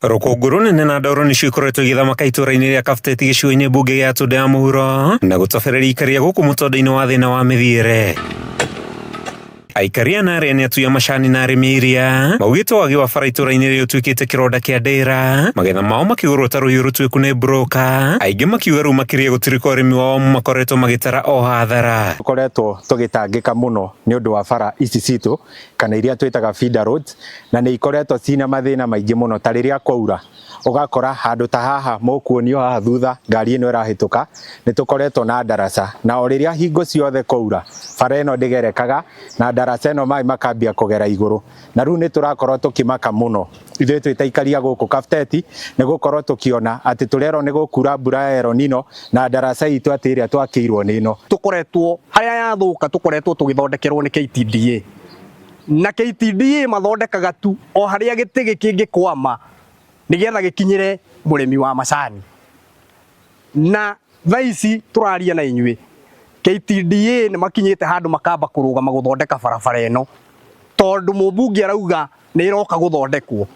Rũkũngũ rũnene na ndoro nĩcio ikoretwo igĩthamaka itũũra-inĩ rĩa Kapteti gĩcigo-inĩ mbunge gĩa Tunda ya Mũhuro na gũtobereria aikari a gũkũ mũtondo-inĩ wa thĩna wa mĩthiĩre. Aikari ana arĩa nĩ atui a macani na arĩmi a iria maugĩte wagi wa bara itũũra-inĩ rĩrĩ ũtuĩkĩte kĩronda kĩa ndĩra, magetha mao makĩgũrwo ta rũhiũ rũtuĩku nĩ broker, aingĩ makiuga rĩu makĩria gũtirĩka ũrĩmi wao makoretwo magĩtara o hathara. Tũkoretwo tũgĩtangĩka mũno nĩ ũndũ wa bara ici citũ kana iria twĩtaga feeder roads, na nĩ ikoretwo ciĩna mathĩna maingĩ mũno ta rĩrĩa kwaura ũgakora handũ ta haha mũkuonio haha thutha ngari ĩno ĩrahĩtũka nĩ tũkoretwo na ndaraca, na o rĩrĩa hingo ciothe kwaura bara ĩno ndĩgerekaga na ndaraca ĩno maĩ makambia kũgera igũrũ, na rĩu nĩ tũrakorwo tũkĩmaka mũno ithuĩ twĩ ta aikari a gũkũ Kapteti nĩ gũkorwo tũkĩona atĩ tũrerwo nĩ gũkura mbura ya El Nino na ndaraca itũ atĩ ĩrĩa twakĩirwo nĩ ĩno. Tũkoretwo harĩa yathũka tũkoretwo tũgĩthondekerwo nĩ KTDA na KTDA mathondekaga tu o harĩa gĩtĩ kĩngĩkwama nĩgetha gĩkinyĩre mũrĩmi wa macani. Na thaa ici tũraria na inyuĩ KTDA nĩ makinyĩte handũ makamba kũrũgama gũthondeka barabara ĩno tondũ mũmbunge arauga nĩ ĩroka gũthondekwo.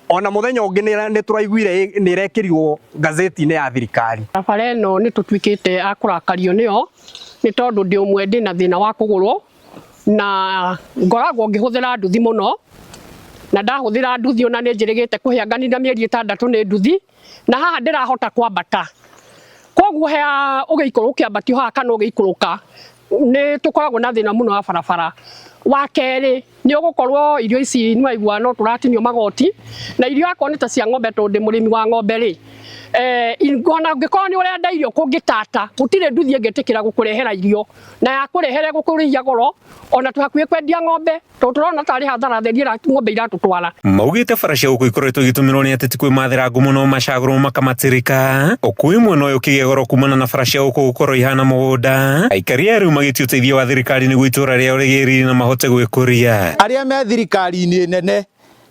Ona mũthenya ũngĩ nĩ tũraiguire nĩ ĩrekĩrirwo gazeti-inĩ ya thirikari. Barabara ĩno nĩ tũtuĩkĩte a kũrakario nĩyo nĩ tondũ ndĩ ũmwe ndĩna thĩna wa kũgũrũ na ngoragwo ngĩhũthĩra nduthi mũno na ndahũthĩra nduthi ona nĩ njĩrĩgĩte kũhĩa nganina mĩeri ĩtandatũ nĩ nduthi na haha ndĩrahota kwambata koguo he ũgĩikũrũka ũkĩambatio haha kana ũgĩikũrũka nĩ tũkoragwo na thĩna mũno wa barabara. Wa kerĩ nĩ ũgũkorwo irio ici nĩ waigua no tũratinio magoti na irio akorwo nĩ ta cia ng'ombe tondũ ndĩ mũrĩmi wa ng'ombe rĩ eh, ona ũngĩkorwo nĩ ũrenda irio kũngĩtata gũtirĩ nduthi ĩngĩtĩkĩra gũkũrehera irio na yakũrehere gũkũrĩhia goro ona twĩ hakuhĩ kwendia ng'ombe tondũ tũrona tarĩ hathara theri ĩrĩa ng'ombe iratũtwara. Maugĩte bara cia gũkũ ikoretwo igĩtũmĩrwo nĩ ateti kwĩmathĩra ngũ mũno macagũrwo makamatirika. Ũkui mwena ũyũ ũkĩgĩa goro kumana na bara cia gũkũ gũkorwo ihana mũgũnda. Aikari aya rĩu magĩtia ũteithio wa thirikari nĩguo itũra rĩao rĩgĩe riri na mahote gwĩkũria. Arĩa me thirikari-inĩ nene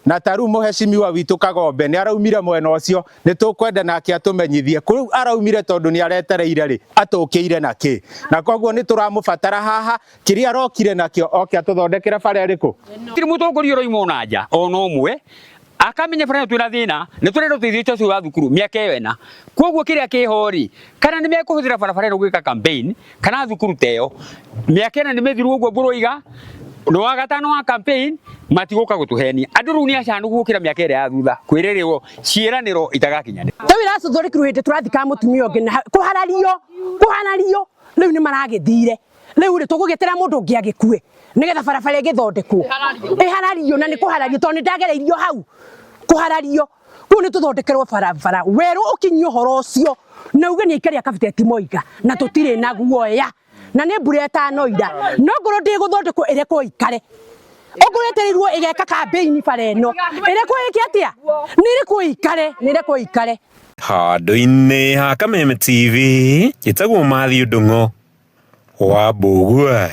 na ta rĩu mũhecimiwa witũ Kagombe nĩ araumire mwena ũcio, nĩ tũkwenda nake atũmenyithie kũu araumire tondũ nĩ aretereire rĩ atũkĩire na kĩ, na koguo nĩ tũramũbatara haha kĩrĩa arokire nakĩo oke atũthondekere bara ĩrĩkũ. Gũtirĩ mũtongoria ũroima ona nja ona ũmwe akamenya bara ĩno twĩna thĩna nĩ tũrenda ũteithio ũcio wa thukuru mĩaka ĩyo ĩna. Koguo kĩrĩa kĩho rĩ, kana nĩ mekũhũthĩra barabara ĩno gwĩka campaign kana thukuru ta ĩyo, mĩaka ĩna nĩ mĩthiru ũguo ngũroiga, nĩ wa gatano wa campaign matigũka gũtũhenia. Andũ rĩu nĩ acanũku gũkĩra mĩaka ĩrĩa ya thutha kwĩrĩrĩrwo ciĩranĩro itagakinyanĩra. Rĩu iracũthũrĩkirwo hĩndĩ tũrathikaga mũtumia ũngĩ na kũharario kũharario rĩu nĩ maragĩthire rĩu rĩ tũgũgĩtĩra mũndũ ũngĩ agĩkue nĩgetha barabara ĩgĩthondekwo ĩharario na nĩ kũharario tondũ nĩ ndagereirio hau kũharario kũu nĩ tũthondekerwo barabara werũ ũkinyie ũhoro ũcio na uge nĩ aikari a Kabiteti moiga na tũtirĩ na guoya na nĩ mbura ĩtanoira no ngorwo ndĩgũthondekwo ĩrekwo ikare okorwo yetereirwo ĩgeka kambĩini bara ĩno ĩrekwo ĩke atĩa nĩ ĩrekwo ĩikare nĩ ĩrekwo ĩikare. Handũ-inĩ ha Kameme TV, njĩtagwo Mathew Ndung'u wa Mbũgua.